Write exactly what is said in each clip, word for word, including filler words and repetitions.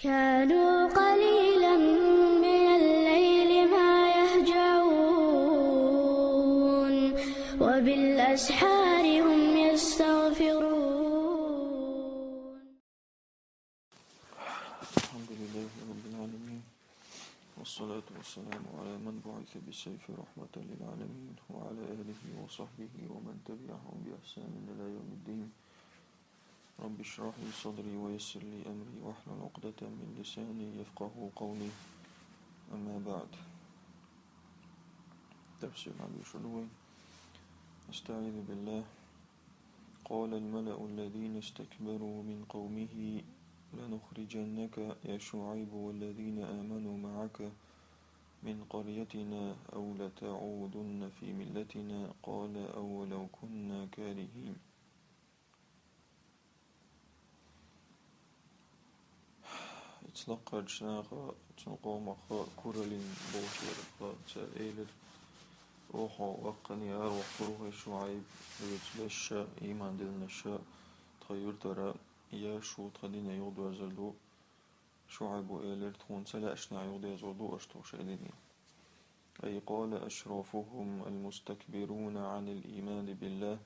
كانوا قليلا من الليل ما يهجعون، وبالأسحار هم يستغفرون. الحمد لله رب العالمين، والصلاة والسلام على من بعث بالسيف رحمة للعالمين، وعلى آله وصحبه ومن تبعهم بإحسان إلى يوم الدين. رب اشرح لي صدري ويسر لي أمري واحلل عقدة من لساني يفقه قولي. أما بعد. تفسير عبد الشلوي. أستعيذ بالله. قال الملأ الذين استكبروا من قومه لنخرجنك يا شعيب والذين آمنوا معك من قريتنا أو لتعودن في ملتنا قال أولو كنا كارهين. Иццалаккхарча наха, цун къомах куралин болчарех цара элира: «Оха ваккхане араваккхар ву хӀай ШуӀайб, вуьйцу беша, ийман диллинаша тха юьртара, я шу тха дине юхадоьрзур ду». ШуӀайбо элира: «Тхуна ца лаьашшехь юхадерзор ду аша тхо шайн дине». أي قال أشرافهم المستكبرون عن الإيمان بالله.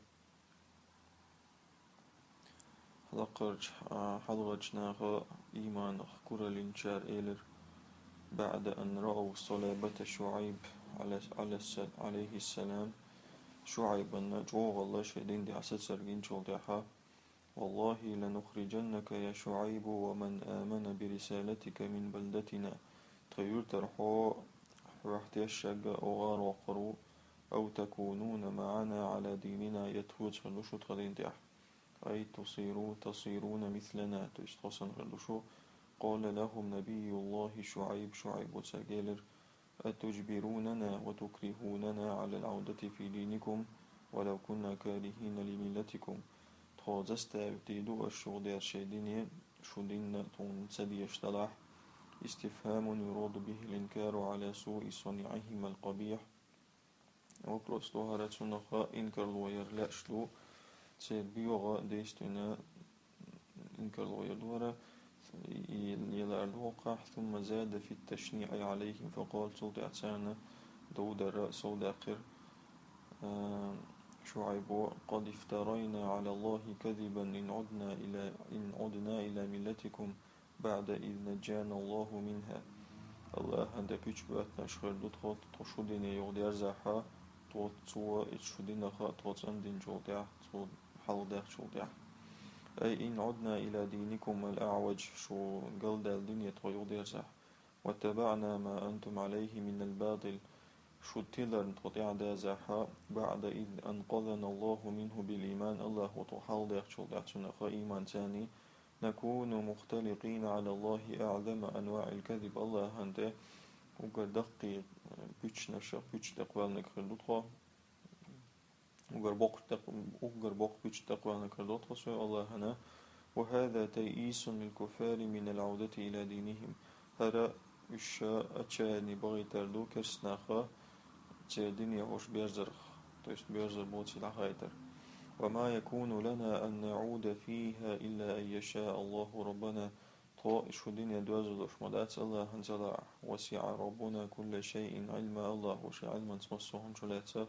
Лаккхарча, а, хьалхарча наха ийманах кураллинчара элира: بعد أن رأوا صلابة شعيب على، على الس-، عليه السلام, ШуӀайбан чӀогӀалла шайн дин тӀехь сацар гинчул тӀаьхьа: والله لنخرجنك يا شعيب ومن آمن برسالتك من بلدتنا. Тха юьртара хьо, хьох тешнарг оха араваккхар ву, أو تكونون معنا على ديننا, я тхоьца хир ду шу тхан дин тӀехь. أي تصيرو-، تصيرون مثلنا, то есть тхо санна хир ду шу. قال لهم نبي الله شعيب, ШуӀайбо цаьрга элира: أتجبروننا وتكرهوننا على العودة في دينكم ولو كنا كارهين لملتكم. Тхо заставить дийр ду аша юхадерза шайн дине, шу дин тхуна ца дезаш далахь. استفهام يراد به الإنكار على سوء صنيعهم القبيح. Вопрос ду хӀара, цунах инкарло яр лаьаш ду, церан боьха действина инкарло яр ду хӀара, и-, и-, и лаар ду хӀокхахь. ثم زاد في التشنيع عليهم فقال, цул тӀаьхьа царна дов дар совдаьккхира, а, ШуӀайбо: قد افترينا على الله كذبا إن عدنا إلى، إن عدنا إلى ملتكم بعد إذ نجانا الله منها. АллахӀана тӀе пуьча боьттинарш хир ду тхо, тхо шу дине юхадерзахь, тхо, цо, иза шу динах тхо цӀандинчул тӀаьхьа, цо хьалхадаьхначул тӀаьхьа. أي إن عدنا إلى دينكم الأعوج, шу галдаьлла дине тхо юхадерзахь. واتبعنا ما أنتم عليه من الباطل, шу тиларна тхо тӀаьхьадазахь, بعد إذ أنقذنا الله منه بالإيمان, АллахӀа тхо хьалхадаьхначул тӀаьхьа цунах ийманца, نكون مختلقين على الله أعظم أنواع الكذب, АллахӀана тӀе уггар даккхий пуьчанашах пуьча тӀекхоьллинарг хир ду тхо. Уггар боккха тӀе-, уггар боккха пуьча тӀекхоьллинарг хир ду тхо цу АллахӀана. وهذا تيئيس للكفار من العودة إلى دينهم. ХӀара уьш отчаяние бахийтар ду керста наха церан дине хьуш берзарх, то есть берзар боций дӀахайтар. وما يكون لنا أن نعود فيها إلا أن يشاء الله ربنا. Тхо шу дине доьзна долуш ма дац АллахӀана ца лаахь. وسع ربنا كل شيء علما, АллахӀа шен Ӏилманца массо а хӀума чулаьцна.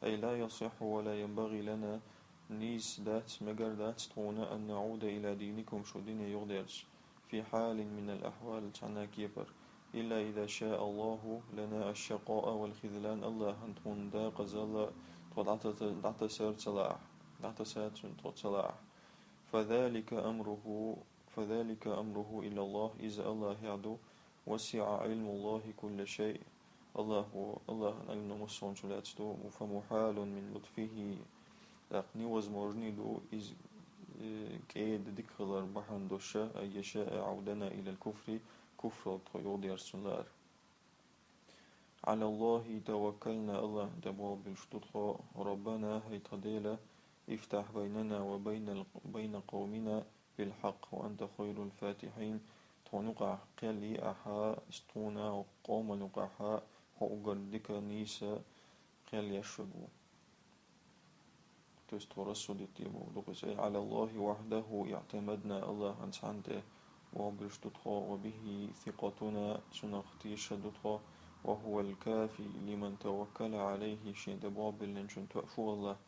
أي لا يصح ولا ينبغي لنا, нийса дац, мегар дац тхуна, أن نعود إلى دينكم, шу дине юхадерза, في حال من الأحوال, цхьана а кепара, إلا إذا شاء الله لنا الشقاء والخذلان, АллахӀана тхуна декъазалла, тхо дӀата-, дӀатасар ца лаахь, дӀатасар цунна тхо ца лаахь. فذلك أمره، فذلك أمره إلى الله, иза АллахӀехь ду. وسع علم الله كل شيء, АллахӀа, АллахӀан Ӏилма массо а хӀума чулаьцна ду. فمحال من لطفه, тӀаккха невозможный ду иза, э, кӀеда дика хилар бахьана долуш, أن يشاء عودنا إلى الكفر, куфралла тхо юхадерза цунна лаар. على الله توكلنا, АллахӀана тӀе болх буьллуш ду тхо. ربنا, хӀай тхан Дела, افتح بيننا وبين ال-، بين قومنا بالحق وأنت خير الفاتحين, тхуна юкъахь кхел йи ахьа, тхуна, къомана юкъахь хьо уггар дика, нийса кхел еш верг ву. То есть тхо рассудить е бохург ду-кх иза. أي على الله وحده اعتمدنا, АллахӀана цхьанна тӀе бохург ду тхо, وبه ثقتنا, цунах тешаш ду тхо, وهو الكافي لمن توكل عليه, шийна тӀа болх биллинчун тоъаш ва АллахӀ.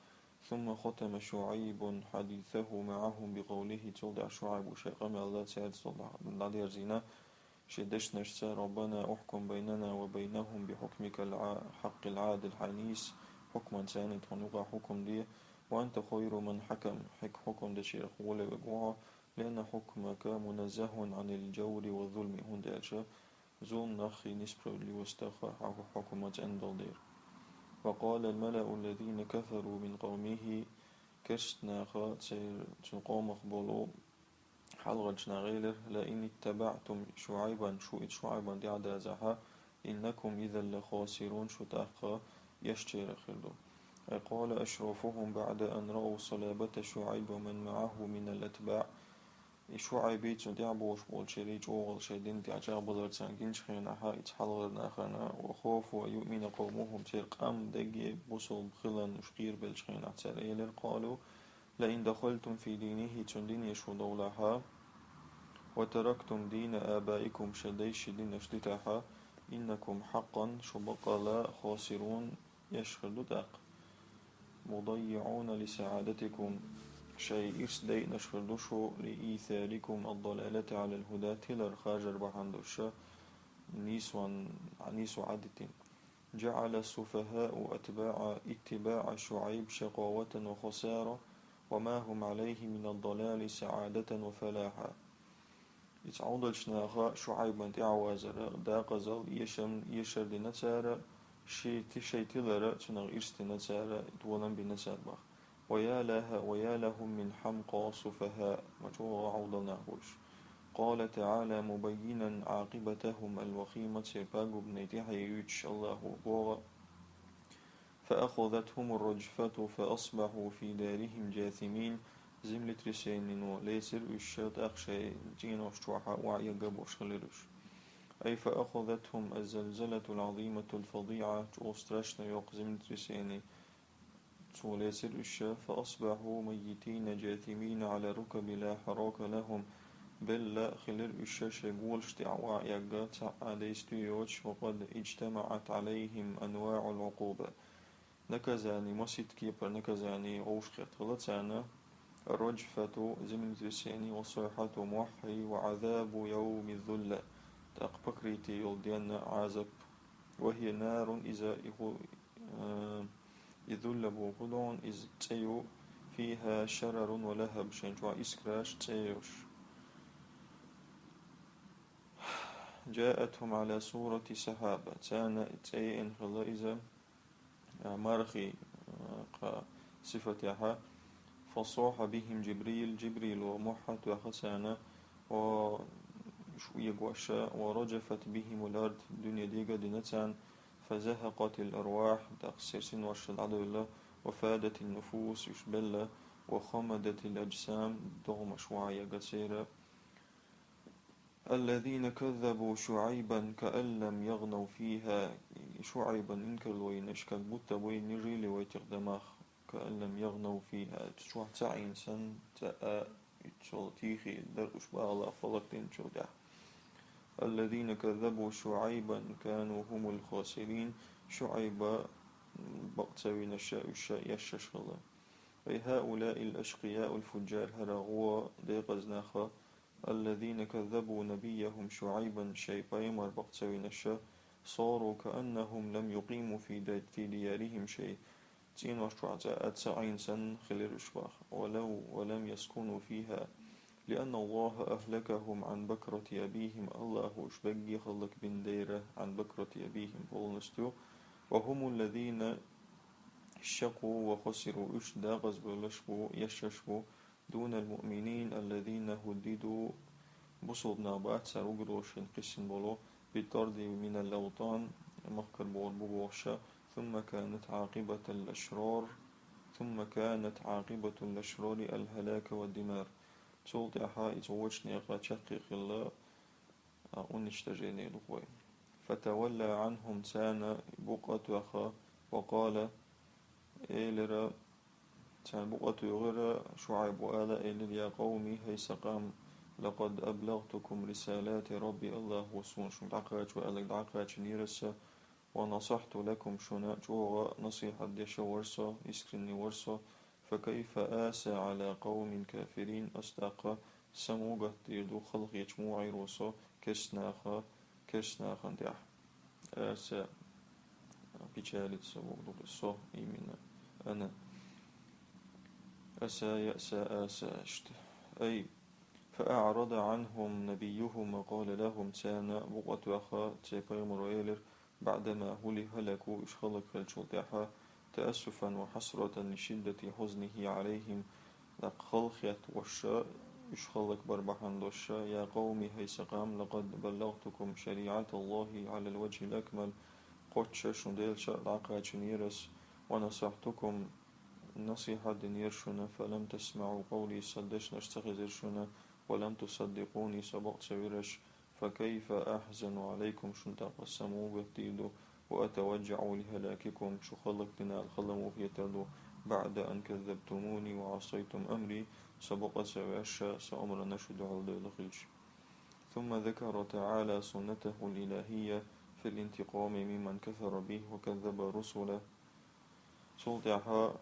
ثم ختم شعيب حديثه معهم بقوله, цул тӀехьагӀа ШуӀайба ший къамаьл царца дӀадерзийна, ший дешнашца: ربنا احكم بيننا وبينهم بحكمك الحق العادل, хьайна йиса хьукманца тхона юкъахь хьукам де, وأنت خير من حكم, хьога хьукам дечарех вале вег ва хьо, لأن حكمك منزه عن الجور والظلم, хӀунда аьлча зулам нахи несправедливость нахи хьан хьукам цӀена долу дера. وقال الملأ الذين كفروا من قومه, керста наха церан, цуьнан къомах болу хьалхарчу наха элира: لئن اتبعتم شعيبا, шу иза ШуӀайбан тӀаьхьа дазахь, إنكم إذا لخاسرون, шу тӀаккха эшначарах хир ду. أي قال أشرافهم بعد أن رأوا صلابة شعيب ومن معه من الأتباع. И ШуӀайбий, цунна тӀаьхьа болуш болчерий чӀогӀа шайн дин тӀехь чӀагӀбалар царна гинчу хенахь, иза хьалхара нахана, وخافوا أن يؤمن قومهم, церан къам дерриге бусалба хиларна уьш кхерабеллачу хенахь, цара элира: قالوا لئن دخلتم في دينه, цуьнан дине шу довлахь, وتركتم دين آبائكم, шайн дайшин динаш дитахь, إنكم حقا, шу баккъалла, خاسرون, эшаш хир ду тӀаккха. مضيعون لسعادتكم, шайн ирс дайъинарш хир ду шу, لإيثاركم الضلالة على الهدى, тилар хажар бахьана долуш, нийсо, нийсо Ӏадитина. جعل السفهاء أتباع، اتباع شعيب شقاوة وخسارة، وما هم عليه من الضلال سعادة وفلاحا. Иза Ӏовдалчу наха ШуӀайбан тӀаьхьа вазар декъазалла, эшам, эшар дина цара, ши-, ти-, шайн тилара цунах ирс дина цара, толам бина цара боху. ويا لها، ويا لهم من حمقى سفهاء, ма чӀогӀа Ӏовдал нах бу уьш. قال تعالى مبينا عاقبتهم الوخيمة, церан пагубнаш тӀаьхье юьйцуш АллахӀа боху: فأخذتهم الرجفة فأصبحوا في دارهم جاثمين. Землетрясенино лецира уьш, тӀаккха шайн цӀенош чохь охьаэгна болуш хилира уьш. أي فأخذتهم الزلزلة العظيمة الفظيعة, чӀогӀа страшно йоккха землетрясени цо лецира уьш, فأصبحوا ميتين جاثمين على الركب لا حراك لهم, белла хилира уьш шайн голаш тӀехь охьаэгна, цхьа а дайса туьйсуш, وقد اجتمعت عليهم أنواع العقوبة. Наказание, масийтта кепара наказание вовшахкхетта хилла царна: الرجفة, землетрясение, والصيحة, мохь, وعذاب يوم الظلة, тӀаккха покрытие йолу денна Ӏазап. وهي نار, иза и хӀу-, э, и зулла бохург ду хьуна, иза цӀе ю, فيها شرر ولهب, шайн чохь искраш, цӀе йолуш. جاءتهم على صورة سحابة, царна цӀе еана хилла иза, а, мархи, а, кха сифатехь. فصاح بهم جبريل, Жибрило мохь тоьхна царна, о, уьш эгош, ورجفت بهم الأرض, дуьне дега а дина царна, فزهقت الأرواح, тӀаккха церан синош дӀадевлла, وفادت النفوس, уьш белла, وخمدت الأجسام, догӀмаш охьаэгна церан. الذين كذبوا شعيبا كأن لم يغنوا فيها, ШуӀайбан инкарло йинарш, как будто бы неужели в этих домах, كأن لم يغنوا فيها, чохь ца Ӏийна санна, цкъа а, иццул тийхира дара уьш бахьалахь палатин чу тӀехь. الذين كذبوا شعيبا كانوا هم الخاسرين, ШуӀайба бакъ ца винарш уьш эшаш хилла. أي هؤلاء الأشقياء الفجار, хӀара гӀо декъаза нах, الذين كذبوا نبيهم شعيبا, шайн пайхамар бакъ ца винарш, صاروا كأنهم لم يقيموا في د-، في ديارهم, шайн цӀенош чохь цкъа а ца Ӏийна санна хилира уьш боху. ولو، ولم يسكنوا فيها، لأن الله أهلكهم عن بكرة أبيهم, АллахӀа уьш берриге а хӀаллакбина дера, عن بكرة أبيهم, полностью. وهم الذين شقوا وخسروا, уьш декъаза бевлларш бу, эшаш бу, دون المؤمنين الذين هددوا, бусалба нах бац цара угрозашна кхиссина болу, بالطرد من الأوطان, махкара бора бу бохуш, ثم كانت عاقبة الأشرار، ثم كانت عاقبة الأشرار الهلاك والدمار. Цул тӀаьхьа иза вочу некъа чаккхе хилла, а, уничтожение ду вай. فتولى عنهم, царна букъ а тоьхна, وقال, элира, царна букъ а туьйхира, ШуӀайба ала элира: يا قوم, хӀай сан къам, لقد أبلغتكم رسالات ربي, Аллахо сона шуга дӀакхача ваьлларг дӀакхачийнера со, ونصحت لكم, шуна чӀоагӀа насихьат деш вар со, искренни вар со, فكيف آسى على قوم كافرين, ас тӀаккха самугатдийр ду, халахеташ мо Ӏийр ву со керста наха, керста нахана тӀехь. Аса печалиться боху ду со именно. أنا أسى, يأسى, آسى, иштта. أي فأعرض عنهم نبيهم وقال لهم, царна букъ а тоьхна, церан пайхамаро элира, بعدما هل-, هلكوا, уьш хӀалакхилчул тӀаьхьа, تأسفا وحسرة لشدة حزنه عليهم, тӀаккха халахетта волуш, уьш хӀалакбар бахьана долуш: يا قوم, хӀай сан къам, لقد بلغتكم شريعة الله على الوجه الأكمل, кхоччуш шун Делан шарӀ дӀакхачийнера ас, ونصحتكم, насихьат динера шуна, فلم تسمعوا قولي, сан дешнаш ца хезира шуна, ولم تصدقوني, со бакъ ца вира аш, فكيف أحزن عليكم, шун тӀаккха самугатдийр ду, وأتوجع لهلاككم, шу хӀалакдина хала мо хетар ду, بعد أن كذبتموني وعصيتم أمري, со бакъ ца веш, сан омранна шу дуьхьал девлла хилча. ثم ذكر تعالى سنته الإلهية في الانتقام ممن كفر به وكذب رسله. Цул тӀаьхьа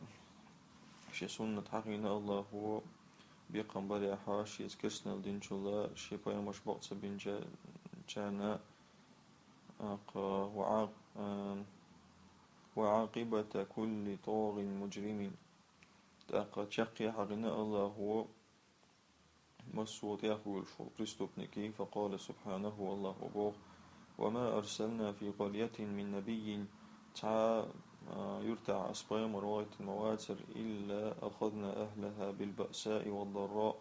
шен суннат хьахийна Аллахо, бекхам барехь, шеца керстанал динчул шен пайхамарш бакъ ца бинча-, чарна, аккха, وعاق-, а, وعاقبة كل طاغ مجرم. ТӀаккха чаккхе хьахийна Аллахо массо а тӀехвуьйлуш волу преступникийн, فقال سبحانه, Аллахо боху: وما أرسلنا في قرية من نبي, цхьа а юьртахь ас пайхамар вахийтина ма вацара, إلا أخذنا أهلها بالبأساء والضراء,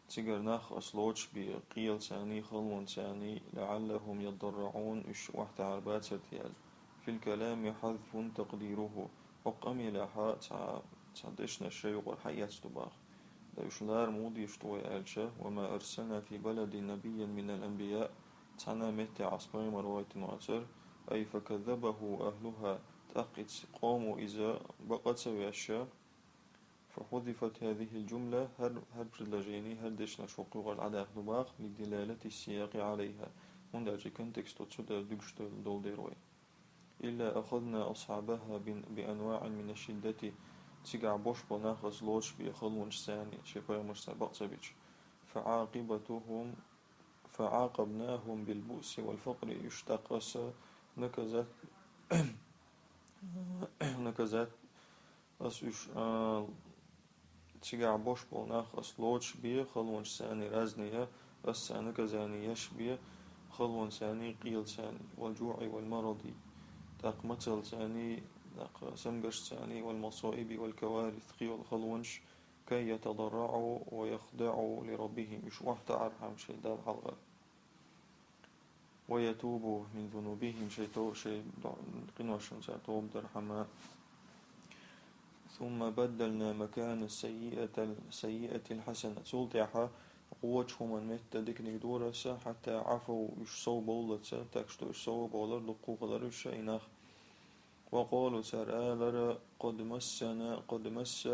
цигара нах ас лоцуш бен, къелацарний, халонцарний, لعلهم يضرعون, уьш охьатаӀар бацара те аьлла. في الكلام حذف تقديره, хӀокху къамелехь цхьа, цхьа дешнаш шайн юкъара хьаэцна ду боху. Ткъа уьш лара муха дезаш ду вай аьлча, وما أرسلنا في بلد نبيا من الأنبياء, цхьана а меттехь ас пайхамар вахийтина вацара, أي فكذبه أهلها, тӀаккха иза къомо иза бакъ ца веш, فحذفت هذه الجملة, хӀара, хӀара предложени, хӀара дешнаш хӀокху юкъара дӀадаьхна ду боху, لدلالة السياق عليها, хӀунда аьлча контексто цу тӀера дуьгуш долу дела вай. إلا أخذنا أصحابها بن-, بأنواع من الشدة, цигахь бош болу нах ас лоцуш бен халонаш царний, шен пайхамарш цара бакъ ца бича. فعاقبتهم, فعاقبناهم بالبؤس والفقر, уьш тӀаккха ас наказать, наказать, ас уьш, а, цигахь бош болу нах ас лоцуш бен халонаш царний, разные, ас царна наказание еш бен халонцарний, къелацарний, والجوع والمرض, тӀаккха мацаллацарний, тӀаккха самгаршцарний, والمصائب والكوارث, кхин йолу халонаш, كي يتضرعوا ويخضعوا لربهم, уьш охьатаӀархьама шайн Далла хьалхара. ويتوبوا من ذنوبهم, шайн то-, шайн до-, къиношна цара тоба дархьама. ثم بدلنا مكان السيئة ال-, السيئة الحسنة. Цул тӀаьхьа кхочу хӀуманна метта диканиг дора ас, حتى عفوا, уьш сов бовллалц, так что уьш сов бовлар, дуккха а хилар уьш и нах. وقالوا, цара алара: قد مسنا, قد مس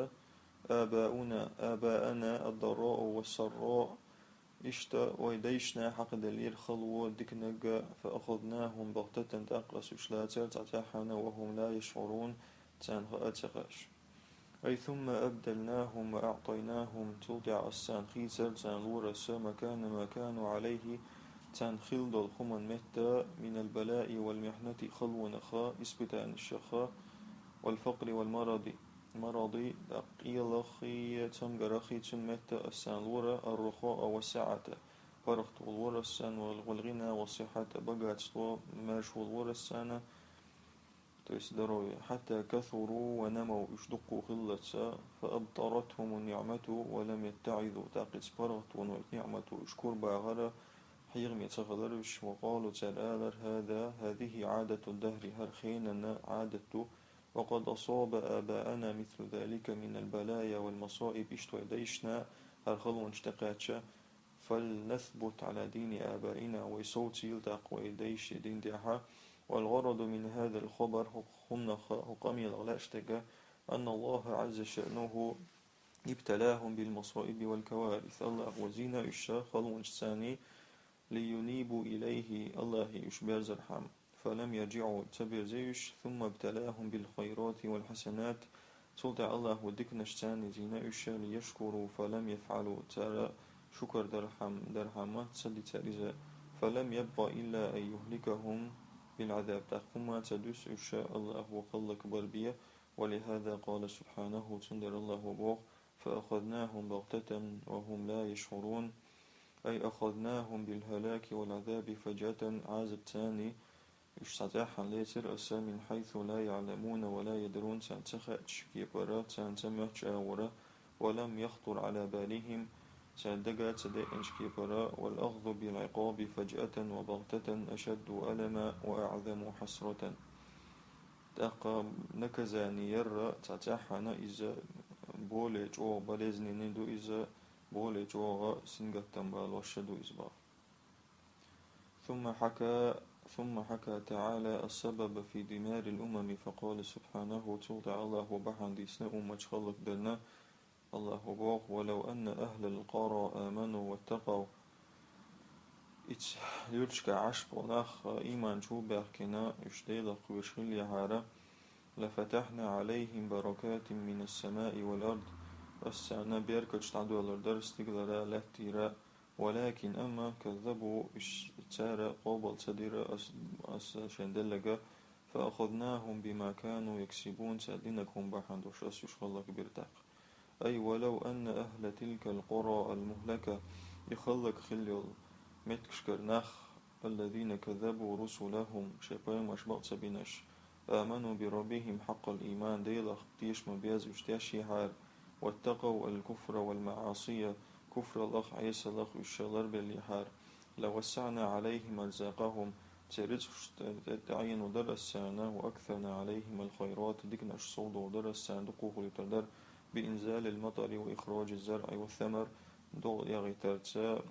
آباؤنا, آباءنا الضراء والسراء. Иштта вай дайшна хьакхаделлера хало, диканиг, فأخذناهم بغتة, тӀаккха ас уьш лацара цхьа тӀаьххьана, وهم لا يشعرون, царна хаа а ца хууш. أي ثم أبدلناهم وأعطيناهم, цул тӀаьхьа ас царна хийцара, царна лора ас, مكان ما كانوا عليه, царна хилла долу хӀуманна метта, من البلاء والمحنة, халонах, испытанешах, والفقر والمرض, маради, къелаххий, цамгараххий, цунна метта ас царна лора, الرخاء والسعة, паргӀато лора ас царна, والغنى والصحة, богатство, маьршо лора ас царна, то есть здоровье, حتى كثروا ونموا, уьш дуккха хиллалц, فأبطرتهم النعمة ولم يتعظوا, тӀаккха иза паргӀатоно, ниӀмато уьш кура бахара, хьехаме ца хилар уьш, وقالوا, цара алара: هذا, هذه عادة الدهر, хӀара хенан Ӏадат ду, وقد أصاب آباءنا مثل ذلك من البلايا والمصائب, иштта вай дайшна хӀара халонаш тӀекхаьчча, فلنثبت على دين آبائنا, вай совцийла тӀаккха вай дайшна дин тӀехь, والغرض من هذا الخبر, хӀокху хӀуманах, хӀокху къамелах лаьаш дерг, أن الله عز شأنه ابتلاهم بالمصائب والكوارث. АллахӀа везийна уьш халонашца, لينيبوا إليه, АллахӀе уьш берзархьама. فلم يرجعوا, ца берзий уьш, ثم ابتلاهم بالخيرات والحسنات, цул тӀехьагӀа АллахӀа диканашца зийна уьш, ليشكروا فلم يفعلوا, цар шукар дархьама, дархьама ца дий цар иза. فلم يبق إلا أن يهلكهم بالعذاب, тӀаккха хӀумма ца дуьсу уьш АллахӀа хӀаллакбар бе. ولهذا قال سبحانه, цундела АллахӀа боху: فأخذناهم بغتة وهم لا يشعرون, أي أخذناهم بالهلاك والعذاب فجأة, Ӏазапца уьш цхьа цӀеххьана лецира Аса, من حيث لا يعلمون ولا يدرون, царна ца хаьттачу кепара, царна ца моьттучу агӀора, ولم يخطر على بالهم, церан дага ца деъначу кепара, والأخذ بالعقاب فجأة وبغتة أشد ألما وأعظم حسرة. ТӀаккха наказание яр цхьа цӀеххьана, иза более чӀогӀа болезненный ду, иза более чӀогӀа сингаттам балош ду иза боху. ثم حكى، ثم حكى تعالى السبب في دمار الأمم، فقال سبحانه, цул тӀаьхьа АллахӀа бахьана дийцина умматаш хӀаллакдарна, АллахӀа боху: ولو أن أهل القرى آمنوا واتقوا. Ицу юьрташкахь Ӏаш болу нах ийман чу баьхкина, уьш Делах кхоьруш хиллехьара, لفتحنا عليهم بركات من السماء والأرض. Аса царна беркаташ дӀадоьллур дара стигалара, лаьттара. ولكن, амма, كذبوا, уьш, цара къобал ца дира Ас, Аса шайн делларг, فأخذناهم بما كانوا يكسبون, цара динарг хӀума бахьана долуш Аса уьш хӀаллакбира тӀаккха. أي ولو أن أهل تلك القرى المهلكة, и хӀаллакьхилла йолу меттигашкара нах, الذين كذبوا رسلهم, шайн пайхамарш бакъ ца бинарш, آمنوا بربهم حق الإيمان, Делах тешам беш уьш тешйехьара, واتقوا الكفر والمعاصي, куфраллах, Ӏесаллах уьш ларбеллехьара, لوسعنا عليهم أرزاقهم, церан рицкъаш тӀе, тӀе, тӀеӀенор дара Аса царна, وأكثرنا عليهم الخيرات, диканаш совдовлур дара Аса царна, дукха хуьлуьйтур дара, بإنزال المطر وإخراج الزرع والثمر, догӀа ягӀийтарца,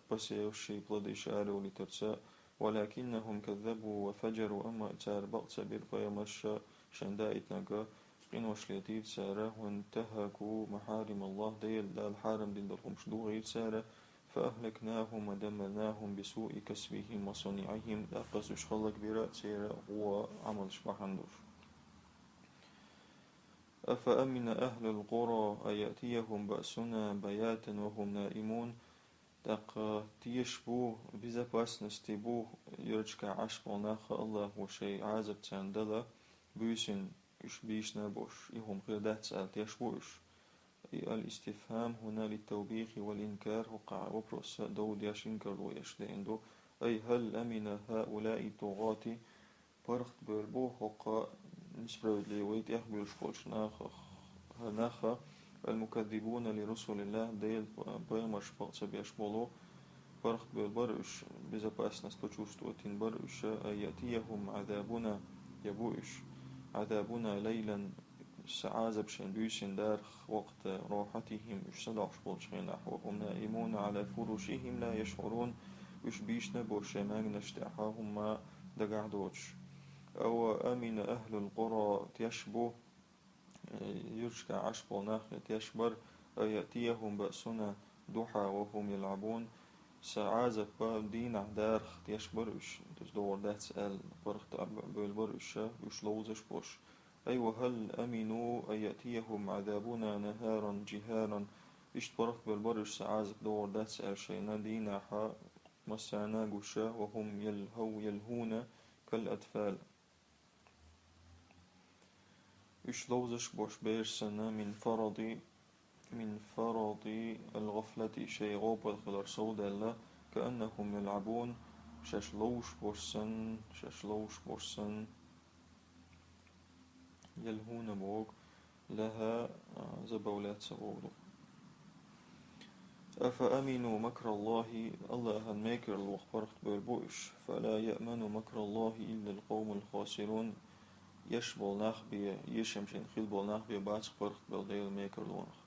посеваш, плодаш араевлийтарца, ولكنهم كذبوا وفجروا, амма цара бакъ ца бира пайхамарш шайн даийтинарг, къинош летийра цара, وانتهكوا محارم الله, Дела, Дала хьарам дина долу хӀумаш дохийра цара, فأهلكناهم ودمرناهم بسوء كسبهم وصنيعهم, тӀаккха Аса уьш хӀаллакбира церан гӀо Ӏамалш бахьана долуш. أفأمن أهل القرى أن يأتيهم بأسنا بياتا وهم نائمون. ТӀаккха тешаш бу, безопасности бу юьрташкахь Ӏаш болу нах, АллахӀа шайн Ӏазап царна дала буьйсанна, уьш бийшина а болуш, и хӀума хир дац аьлла тешаш бу уьш? И الاستفهام هنا للتوبيخ والإنكار, хӀокху вопрос дов деш, инкарло еш деана ду. أي هل أمن هؤلاء الطغاة, паргӀатбевлла бу хӀокху несправедливый, тӀехбуьйлуш болчу нахах, нах, المكذبون لرسل الله, Делан пайхамарш бакъ ца беш болу, паргӀатбевлла бара уьш, безопасность почувствовать йина бара уьш, أن يأتيهم عذابنا, я бу уьш, عذابنا ليلا, Сан Ӏазап шайн буьйсанна дарах, وقت راحتهم, уьш садоӀуш болчу хенахь, وهم نائمون على فرشهم لا يشعرون, уьш бийшина а болуш шайн маьнганаш тӀехь, хӀумма дагахь доцуш. أوأمن أهل القرى, тешаш бу, э, юьрташкахь Ӏаш болу нах, я тешаш бара, أن يأتيهم بأسنا ضحى وهم يلعبون, Сан Ӏазап дийнахь дарах тешаш бара уьш, иза догӀур дац аьлла, паргӀатбевлла бара уьш, уьш ловзуш болуш. أي وهل أمنوا أن يأتيهم عذابنا نهارا جهارا, иштта паргӀатбевлла бара уьш, Сан Ӏазап догӀур дац аьлла шайна дийнахь массарна а гуш, وهم يلهو، يلهون كالأطفال, уьш ловзуш болуш бераш санна, من فرط، من فرط الغفلة, шайн гӀопал хилар совдаьлла, كأنهم يلعبون, шаьш ловзуш болуш санна, шаьш ловзуш болуш санна. يلهون боху, لهى, а, забавляться боху. أفأمنوا مكر الله, АллахӀан мекарло паргӀатбевлла бу уьш, فلا يأمن مكر الله إلا القوم الخاسرون, еш болу нах бен, эшам шайна хилла болу нах бен бац паргӀатбевлла Делан мекарлонах.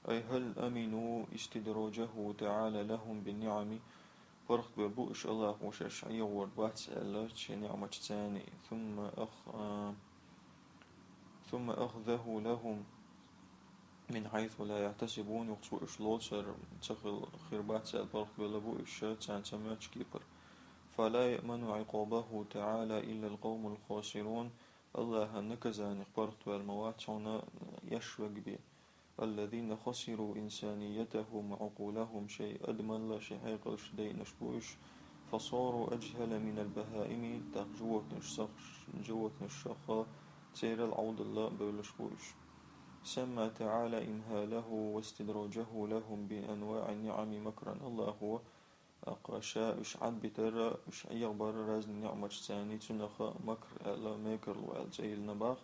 أي هل أمنوا استدراجه تعالى لهم بالنعم, паргӀатбевлла бу уьш АллахӀа шаьш Ӏехор бац аьлла шайн ниӀматашца, ثم أخ-، а, ثم أخذه لهم, من حيث لا يحتسبون, юха цо уьш лоцуш ца хила хир бац аьлла паргӀатбелла бу уьш, царна ца моьттучу кепара. فلا يأمن عقابه تعالى إلا القوم الخاسرون, АллахӀан наказанех паргӀатваьлла ма вац хьуна еш верг бен. الذين خسروا إنسانيتهم وعقولهم, шайн адамалла, шайн хьекъалш дайнарш бу уьш. فصاروا أجهل من البهائم, тӀаккха животнаш сах-, животнашха церал Ӏовдалла бевлларш бу уьш. سمى تعالى إمهاله واستدراجه لهم بأنواع النعم مكرا. АллахӀа, тӀаккха ша уьш Ӏадбитар, уьш Ӏехабар разный ниӀматашца, цунах макр аьлла, мекарло аьлла цӀе йиллина боху,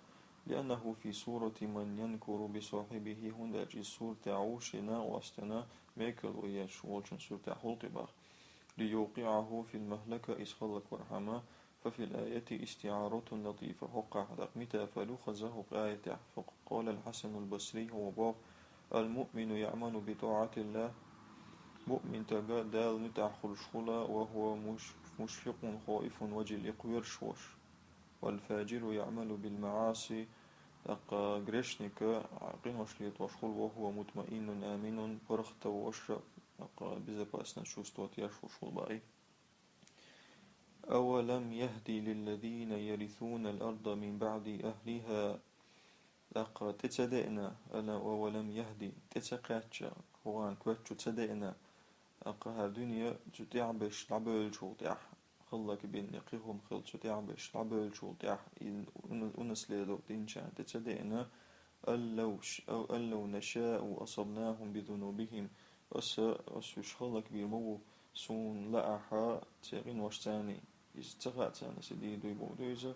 لأنه في صورة من ينكر بصاحبه, хӀунда аьлча иза суртехь ву шен накъостана мекарло еш волчун суртехь хӀуллакх боху. ليوقعه في المهلكة, иза хӀаллаквархьама, ففي الآية استعارة لطيفة, хӀокхахь дакъа митафал ю хаза хӀокху аятехь. فقال الحسن البصري, хӀун боху: المؤمن يعمل بطاعة الله, муъмин стаг Далла муьтӀахь хуьлуш хуьлу, وهو مش-, مشفق خائف وجل, и кхоьруш волуш. والفاجر يعمل بالمعاصي, тӀаккха грешник къинош летош хуьлу, وهو مطمئن آمن, паргӀат волуш, тӀаккха безопасность чувствовать еш волуш хуьлу боху. أولم يهد للذين يرثون الأرض من بعد أهلها, тӀаккха тӀе ца деана, أولم يهد, тӀе ца кхаьчча, хӀокхарна коьрта чу ца деана, тӀаккха хӀара дуьне цу тӀаьхьа берш дӀабевллачул тӀаьхьа, хӀаллакбина кхин хӀума хилла цу тӀаьхьа берш дӀабевллачул тӀаьхьа, и уна-, унаследовать динчарна тӀе ца деана, أن لو ش-, أو أن لو نشاء أصبناهم بذنوبهم, аса, аса уьш хӀаллакбийр ма ву, суна лаахь, церан къиношца, иза ца хаьа царна аса дийр дуй бохург ду иза.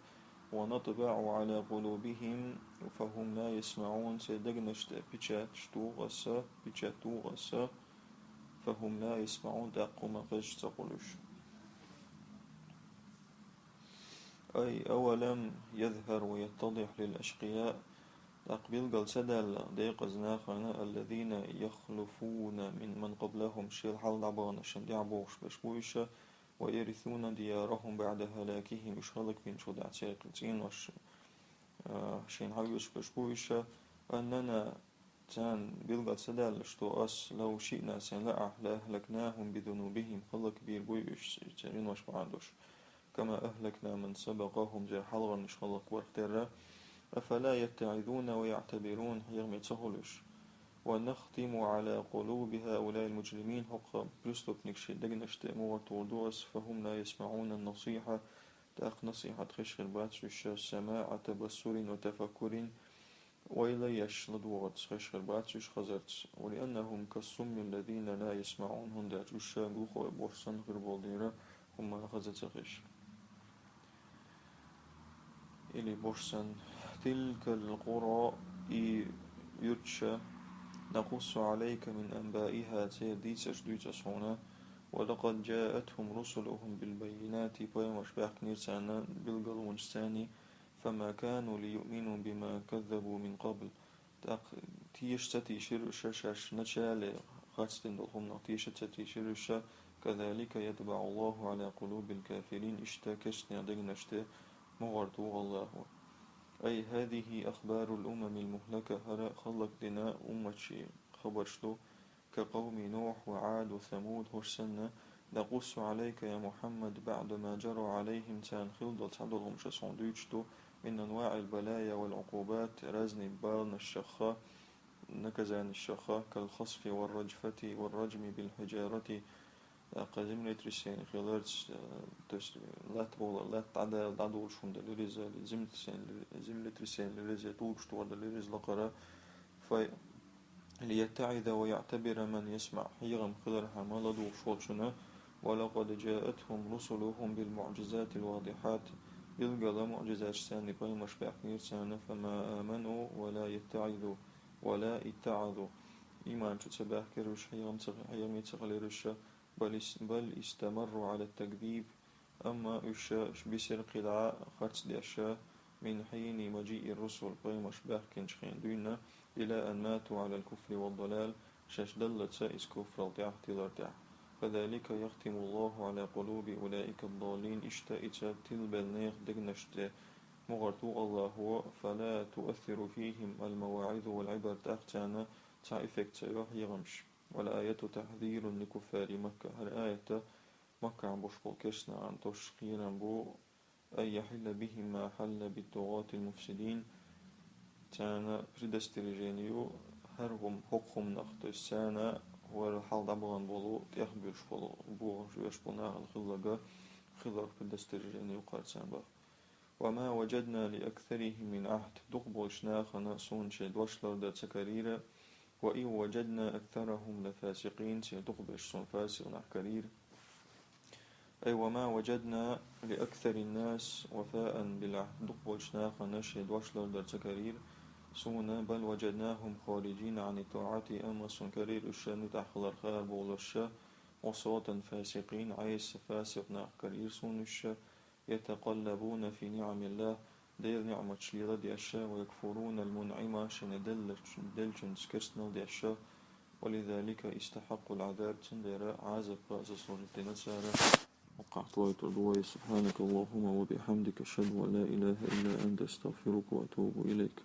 ونطبع على قلوبهم فهم لا يسمعون, церан дегнаш тӀе печаташ туху аса, печать туху аса, فهم لا يسمعون, тӀаккха хӀума хезаш ца хуьлу уьш. أي أولم يظهر ويتضح للأشقياء, тӀаккха билггал ца даьлла декъаза нахана, الذين يخلفون من, من قبلهم, шел хьалха дӀабаханаршна тӀаьхьа бохуш берш бу уьш, ويرثون ديارهم بعد هلاكهم, уьш хӀаллакбинчул тӀаьхьа церан цӀенош, а, шайна хьаоьцуш берш бу уьш, أننا, царна билггал ца даьлла, что ас, لو شئنا, сайн лаахь, لأهلكناهم بذنوبهم, хӀаллакбийр буй уьш церан къинош бахьана долуш, كما أهلكنا من سبقهم, церан хьалхарнаш хӀаллакбарх терра. أفلا يتعظون ويعتبرون, хьехаме ца хуьлу уьш. ونختم على قلوب هؤلاء المجرمين, хӀокху преступникийн дегнаш тӀе мугӀар тухур ду ас, فهم لا يسمعون النصيحة, тӀаккха насихьат хезаш хир бац уьш, سماع تبصر وتفكر, ойла еш ладогӀарца хезаш хир бац уьш хазарца. ولأنهم كالصم الذين لا يسمعون, хӀунда аьлча уьш глухой, борш санна хир болу дела, хӀума хаза ца хезаш. Или борш санна. تلك القرى, и юрташ, نقص عليك من أنبائها, церан дийцарш дуьйцу ас хьуна. ولقد جاءتهم رسلهم بالبينات, пайхамарш баьхкинера царна билгалонашца, فما كانوا ليؤمنوا بما كذبوا من قبل. ТӀаккха теша ца тийшира уьш, шаьш начале харцдина долу хӀуманах теша ца тийшира уьш, كذلك يطبع الله على قلوب الكافرين, иштта керстанех дегнаш тӀе мугӀар туху АллахӀа. أي هذه أخبار الأمم المهلكة, хӀара хӀаллакдина умматийн хабарш ду, كقوم نوح وعاد وثمود, хӀорш санна, نقص عليك يا محمد بعض ما جرى عليهم, царна хилла долу цхьадолу хӀумнаш ас хьуна дуьйцуш ду, من أنواع البلايا والعقوبات, разный баланашха, наказанешха, كالخسف والرجفة والرجم بالحجارة, тӀаккха землетрясение хиларца, э, то есть латта бовлар, латта дӀадала, дӀадолуш хӀума делира иза, землетрясение, землетрясение лира иза, тулгаш тохар делира иза лакхара, фай-, ليتعظ ويعتبر من يسمع, хьехам хилархьама ладугӀуш волчунна, ولقد جاءتهم رسلهم بالمعجزات الواضحات, билггала муӀжизаташца пайхамарш баьхкинера царна, فما آمنوا ولا يتعظوا, ولا اتعظوا, ийман чу ца баьхкира уьш, хьехам ца, хьехаме ца хилира уьш, بل اس-, بل استمروا على التكذيب, амма уьш бисира кхидӀа харц деш, من حين مجيء الرسل, пайхамарш баьхкинчу хенахь дуьйна, إلى أن ماتوا على الكفر والضلال, шаьш даллалц иза куфрал тӀехь, тилар тӀехь. كذلك يختم الله على قلوب أولئك الضالين, иштта иза тилабелла нехан дегнаш тӀе мугӀар туху АллахӀа, فلا تؤثر فيهم المواعظ والعبر, тӀаккха царна цхьа эффект ца йо хьехамаш. والآية تحذير لكفار مكة. ХӀара аят Маккахь болуш болу керстанашна тосуш кхерам бу, أن يحل بهم ما حل بالطغاة المفسدين. Царна предостережение ю, хӀара хӀума, хӀокху хӀуманах, то есть царна хӀара хьал дӀабахана болу, тӀехбуьйлуш болу, бохуш веш болу нахана хилларг, хилларг предостережение ю кхара царна боху. وما وجدنا لأكثرهم من عهد. Дукха болчу нахана суна шайн дош лардар ца карийра. وإن وجدنا أكثرهم لفاسقين. Шайн дукха берш суна фасикъ нах карийра. أي وما وجدنا لأكثر الناس وفاء بالعهد. Дукха болчу нахана шайн дош лардар ца карийра суна. بل وجدناهم خارجين عن الطاعة. Амма суна карийра уьш шайн нуьтӀахь хилар хаар болуш, عصاة فاسقين, Ӏеса фасикъ нах карийра суна уьш. يتقلبون في نعم الله. Делан ниӀматаш леладеш, ويكفرون المنعم, шайна деллачу-, деллачуьнца керстанал деш. ولذلك استحقوا العذاب. Цундела Ӏазапах заслужить дина цара. Хьакъахь тхойта дуьхьа. سبحانك اللهم وبحمدك، أشهد أن لا إله إلا أنت، أستغفرك وأتوب إليك.